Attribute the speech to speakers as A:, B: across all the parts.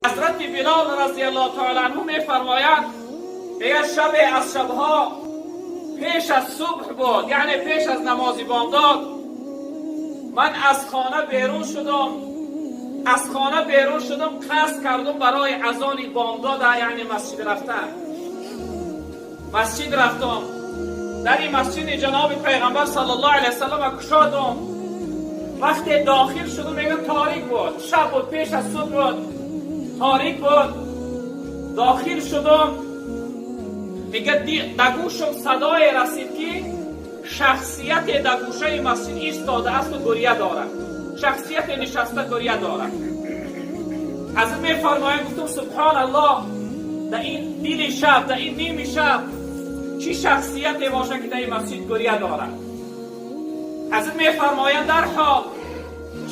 A: Ҳазрати Билол разияллоҳу таъала анҳу мефармоянд, мегӯяд, шабе аз шабҳо пеш аз субҳ буд, яъне пеш аз намози бомдод, ман аз хона берун шудам, аз хона берун шудам, қасд кардам барои азони бомдод, яъне масҷид рафтан. Масҷид рафтам, дар ин масҷиди ҷаноби пайғамбар саллаллоҳу алайҳи васаллам кушодам. Вақте дохил шудам, мегӯяд, торик буд, шаб буд, пеш аз субҳ буд, торик буд. Дохил шудам, мегӯяд, да гӯшам садое расид, ки шахсияте дар гӯшаи масҷид истодаасту гиря дорад, шахсияте нишаста гиря дорад. Ҳазрат мефармоянд, гуфтам: «Субҳоналлоҳ, дар ин дили шаб, дар ин ними шаб чӣ шахсияте бошад, ки дар ин масҷид гиря дорад?» Ҳазрат мефармоянд, дар ҳол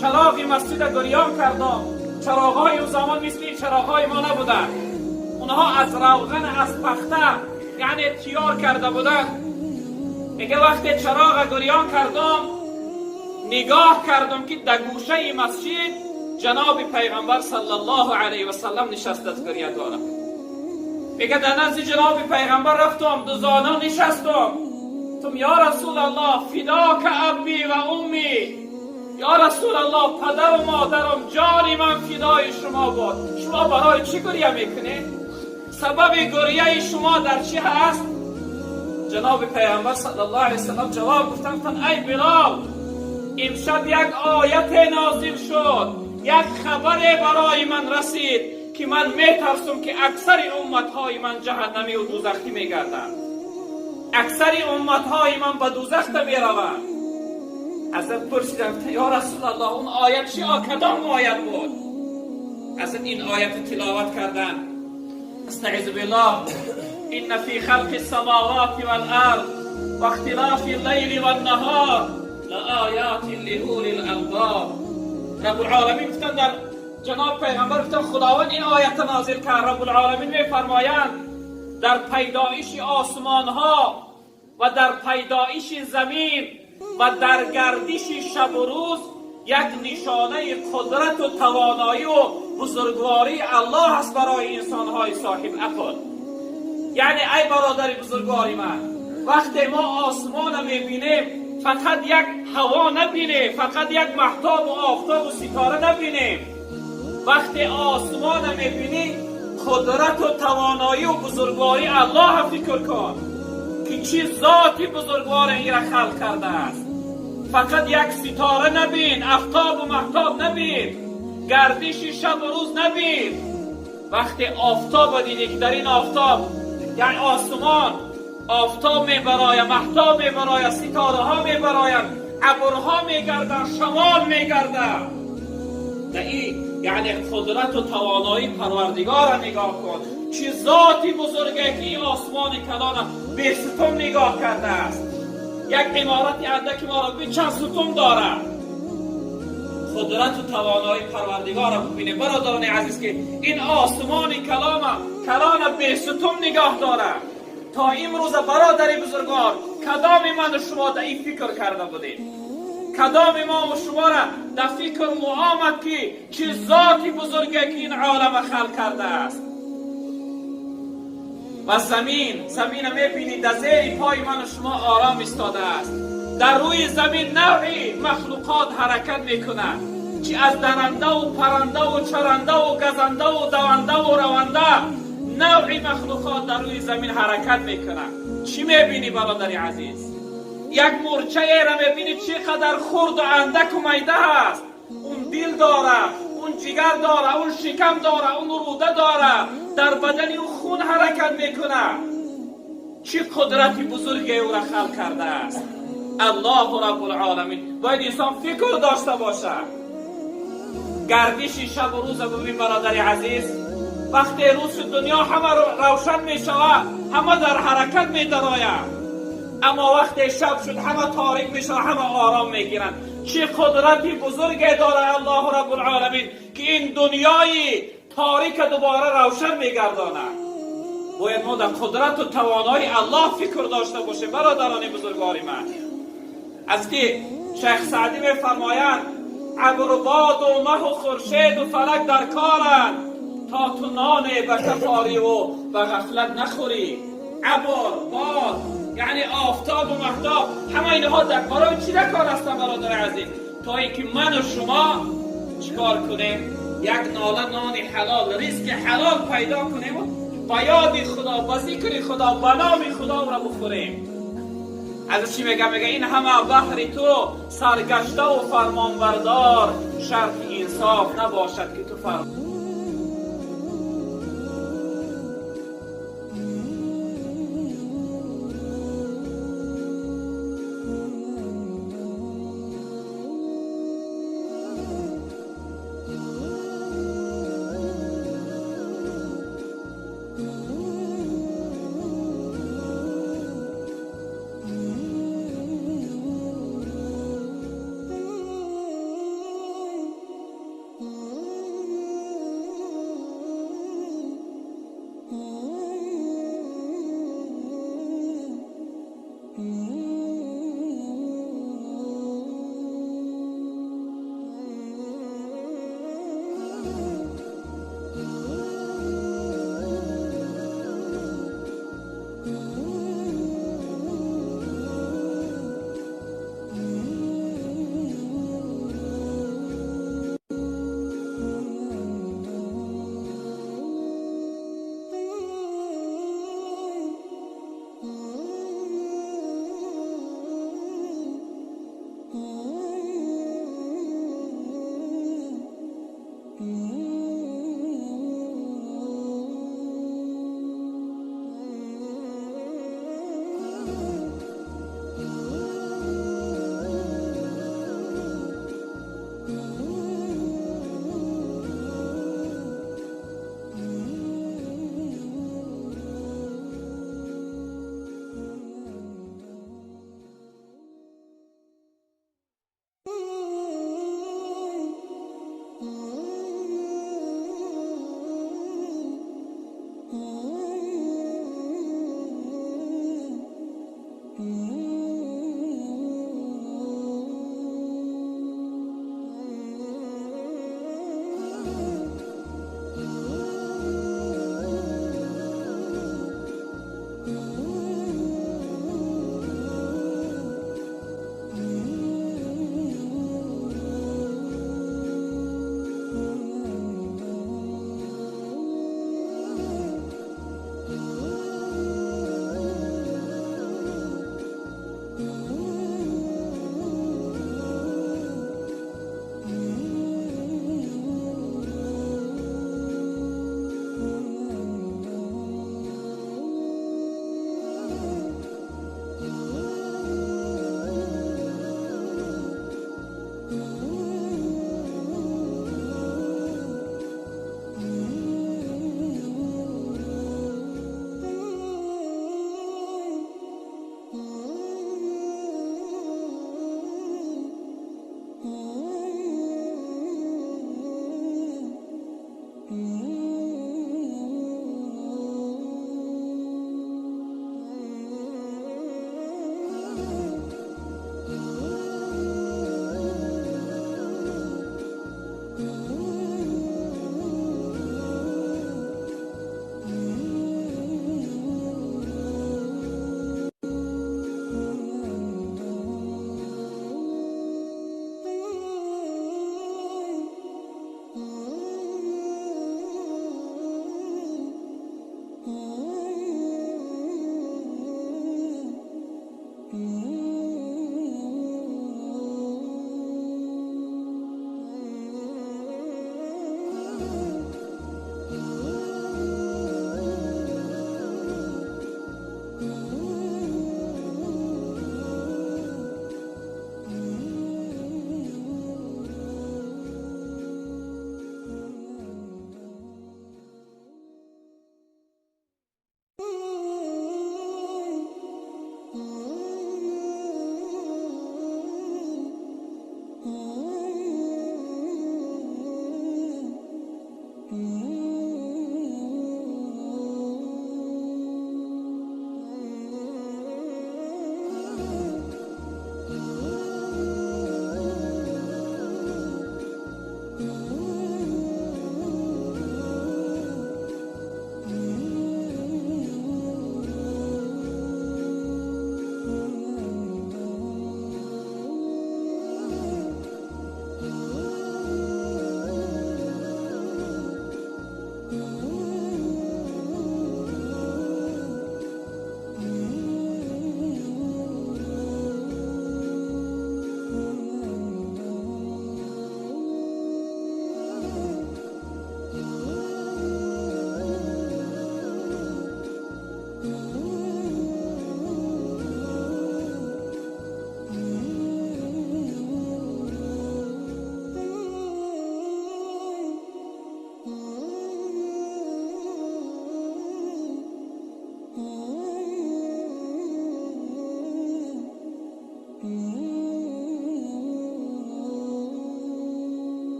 A: чароғи масҷида гирён кардам. Чароғҳои он замон мисли ин чароғҳои мо набуданд, онҳо аз равған, аз пахта, яъне тиёр карда буданд. Мега, вақте чароға гирён кардам, нигоҳ кардам, ки дар гӯшаи масҷид ҷаноби пайғамбар саллаллоҳу алайҳи васаллам нишастааст, гиря дорад. Мега, дар назди ҷаноби пайғамбар рафтам, дузону нишастам, гуфтам: «Ё Расулаллоҳ, фидока аби ва уммӣ, ё Расулаллоҳ, падару модарам, ҷони ман фидои шумо буд, шумо барои чӣ гиря мекунед? Сабаби гиряи шумо дар чӣ ҳаст?» Ҷаноби пайғамбар саллаллоҳу алайҳи васаллам ҷавоб гуфтанд: «Ай Билол, имшаб як ояте нозил шуд, як хабаре барои ман расид, ки ман метарсум, ки аксари умматҳои ман ҷаҳаннамию дузахӣ мегарданд, аксари умматҳои ман ба дузахта мераванд». Ҳазрат пурсиданд: «Ё Расулаллоҳ, он оят чи, кадом оят буд?» Ҳазрат ин ояти тиловат карданд: استعذ بالله، إن في خلق السماوات والأرض واختلاف الليل والنهار لآيات لأولي الألباب. رب العالمین گفتن در جناب پیغمبر گفتن خداوند این آیت نازل کرد. رب العالمین میفرمایند، در پیدایش آسمان ها و در پیدایش زمین و در گردش شب و روز یک نشانه قدرت و توانایی و بزرگواری الله است برای انسانهای صاحب عقل. یعنی ای برادر بزرگواری من، وقتی ما آسمان میبینیم، فقط یک هوا نبینیم، فقط یک مهتاب و آفتاب و ستاره نبینیم. وقتی آسمان میبینی، قدرت و توانایی و بزرگواری الله فکر کن که چی ذاتی بزرگوار این را خلق کرده است. فقط یک ستاره نبین، افتاب و مهتاب نبین، گردش شب و روز نبین. وقتی آفتاب دیدی که در این آفتاب، یعنی آسمان، آفتاب میبراید، مهتاب میبراید، ستاره ها میبراید، ابرها میگردن، شمال میگردن، در این یعنی قدرت و توانایی پروردگار را نگاه کن، چه ذاتی بزرگه که این آسمان کلان به ستون نگاه کرده است. یک عمارت اندک ما را به چند ستون دارد. قدرت و توانایی پروردگار را ببینیم، برادران عزیز، که این آسمان کلان به ستون نگاه دارد تا امروز. برادر بزرگوار، کدام من و شما در این فکر کرده بودیم؟ کدام ما و شما را در فکر مو آمد که چه ذاتی بزرگه که این عالم خلق کرده است؟ و زمین، زمین میبینید، در زیر پای من و شما آرام ایستاده است. در روی زمین نوعی مخلوقات حرکت میکند، چی از درنده و پرنده و چرنده و گزنده و دونده و رونده، نوعی مخلوقات در روی زمین حرکت میکنند. چی میبینی برادر عزیز؟ یک مورچه را میبینی، چقدر خرد و اندک و میده هست. اون دل داره، اون جگر داره، اون شکم داره، اون روده داره، در بدن او خون حرکت میکنه. چه قدرتی بزرگی او را خلق کرده است الله رب العالمین. باید انسان فکر داشته باشه. گردش شب و روز ببین برادر عزیز. وقتی روز دنیا همه روشن می شود، همه در حرکت می درآید، اما وقتی شب شد، همه تاریک می شود، همه آرام می گیرند. چه قدرتی بزرگی داره الله رب العالمین که این دنیای تاریک دوباره روشن میگرداند. باید ما در قدرت و توانایی الله فکر داشته باشیم، برادران بزرگوار من. از که شیخ سعدی میفرمایند، ابر و باد و مه و خورشید و فلک در کارند، То ту ноне ба каф орӣ ва ба ғафлат нахӯрӣ. Абр, бод, яъне офтоб ва моҳтоб, ҳама инҳо дар барои чӣ дар кор ҳастанд, бародари азиз? То инки ман ва шумо чикор кунем? Як нола нони ҳалол, ризқи ҳалол пайдо кунем ва ба ёди Худо, ба зикри Худо, ба номи Худо ро бихӯрем. Аз чӣ мегӯям? Мега ин ҳама баҳри ту саргашта ва фармонбардор, шарти инсоф набошад ки ту фармон.